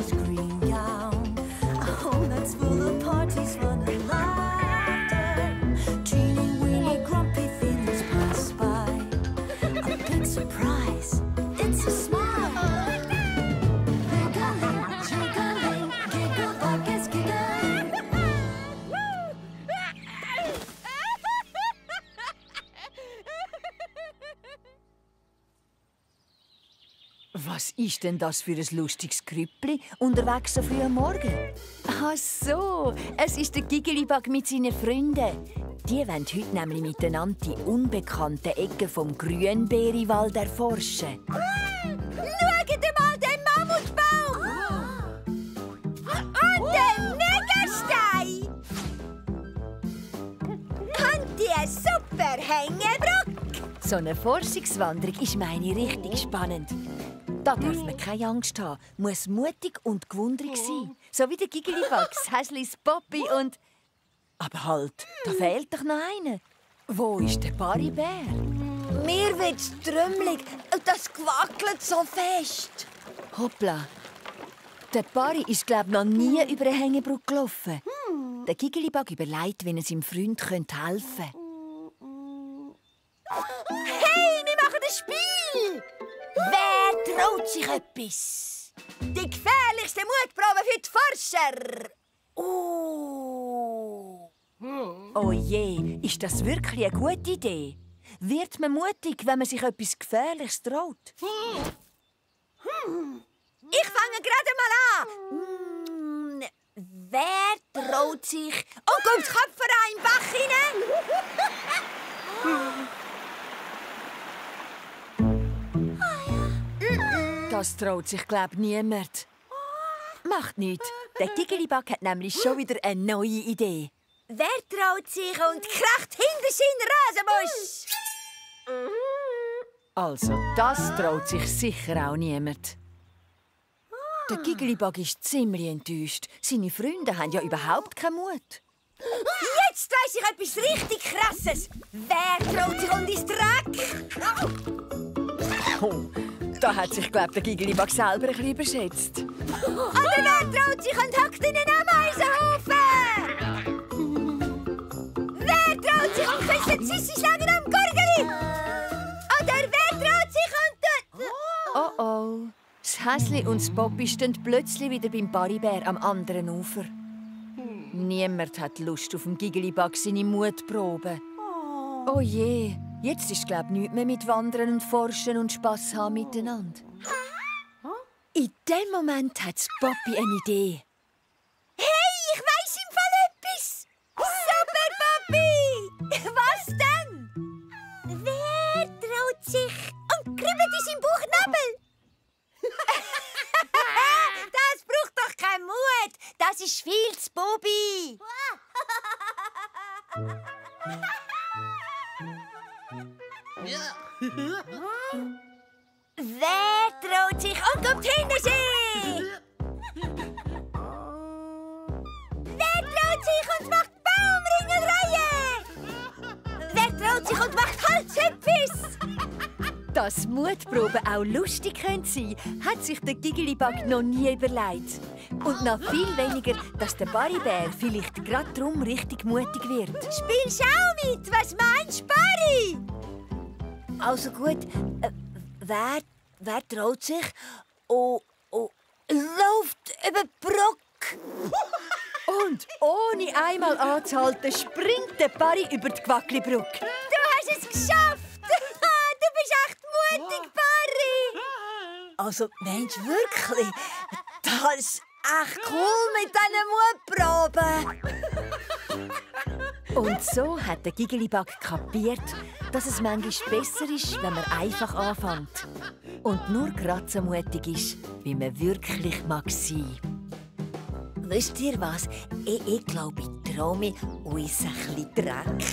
beige green gown. A home that's full of parties, fun and laughter. Teeny weeny grumpy feelings pass by. A big surprise, it's a smile. Giggling, jiggling, giggle buckets giggling. Was ist denn das für ein lustiges Krüppli unterwegs so früh am Morgen? Ach so, es ist der Giggelibug mit seinen Freunden. Die wollen heute nämlich miteinander die unbekannten Ecken vom Grünbeerwald erforschen. Schaut mal den Mammutbaum! Und den Megastein! Und die super Hängebrock! So eine Forschungswanderung ist meine richtig spannend. Da darf man keine Angst haben, muss mutig und gewundrig sein. So wie der Giggelibug, das Häsli, das Poppy und... Aber halt, da fehlt doch noch einer. Wo ist der Baribär? Mir wird's trümmelig und das gewackelt so fest. Hoppla. Der Barry ist, glaub ich, noch nie über eine Hängebrücke gelaufen. Der Giggelibug überlegt, wie er seinem Freund helfen könnte. Hey, wir machen ein Spiel! Wer traut sich etwas? Die gefährlichste Mutprobe für die Forscher! Oh je, ist das wirklich eine gute Idee? Wird man mutig, wenn man sich etwas Gefährliches traut? Ich fange gerade mal an. Wer traut sich... Und kommt das Kopf in den Bach hinein? Das traut sich, glaub ich, niemand. Macht nichts. Der Giggelibug hat nämlich schon wieder eine neue Idee. Wer traut sich und kracht hinter seinen Rasenbusch? Also, das traut sich sicher auch niemand. Der Giggelibug ist ziemlich enttäuscht. Seine Freunde haben ja überhaupt keinen Mut. Jetzt weiss ich etwas richtig Krasses. Wer traut sich und ins Dreck? Oh, da hat sich, glaub ich, der Giggelibug selber ein bisschen überschätzt. Oder wer traut sich und hockt in einen Ameisenhaufen? Wer traut sich und küsst Sissi Schläger am Gurgeli? Oder wer traut sich und... Oh oh. Das Häsli und das Poppy stehen plötzlich wieder beim Baribär am anderen Ufer. Niemand hat Lust auf den Giggelibug seine Mutprobe. Oh je, jetzt ist, glaub ich, nichts mehr mit Wandern und Forschen und Spass haben miteinander. In dem Moment hat das Poppy eine Idee. Hey, ich weiss im Fall etwas! Super, Papi! Was denn? Wer traut sich und kribbelt in seinem Bauchnabel? Das braucht doch keinen Mut! Das ist viel zu Bobi! Wer traut sich und kommt hinter sie? Wer traut sich und macht Baumringelreihe? Wer traut sich und macht Holzhüpfis? Dass Mutproben auch lustig sein können, hat sich der Giggelibug noch nie überlegt. Und noch viel weniger, dass der Baribär vielleicht gerade darum richtig mutig wird. Spielst auch mit? Was meinst du, Barry? Also gut, wer traut sich? Oh, Läuft über die Brücke. und ohne einmal anzuhalten, springt der Barry über die Quacklibrücke. Du hast es geschafft! Du bist echt mutig, Barry! Also, meinst du wirklich? Das ist echt cool mit diesen Mutproben. Und so hat der Giggelibug kapiert, dass es manchmal besser ist, wenn man einfach anfängt. Und nur gerade so mutig ist, wie man wirklich mag sein. Wisst ihr was? Ich glaube, ich traue mich uns ein bisschen Dreck.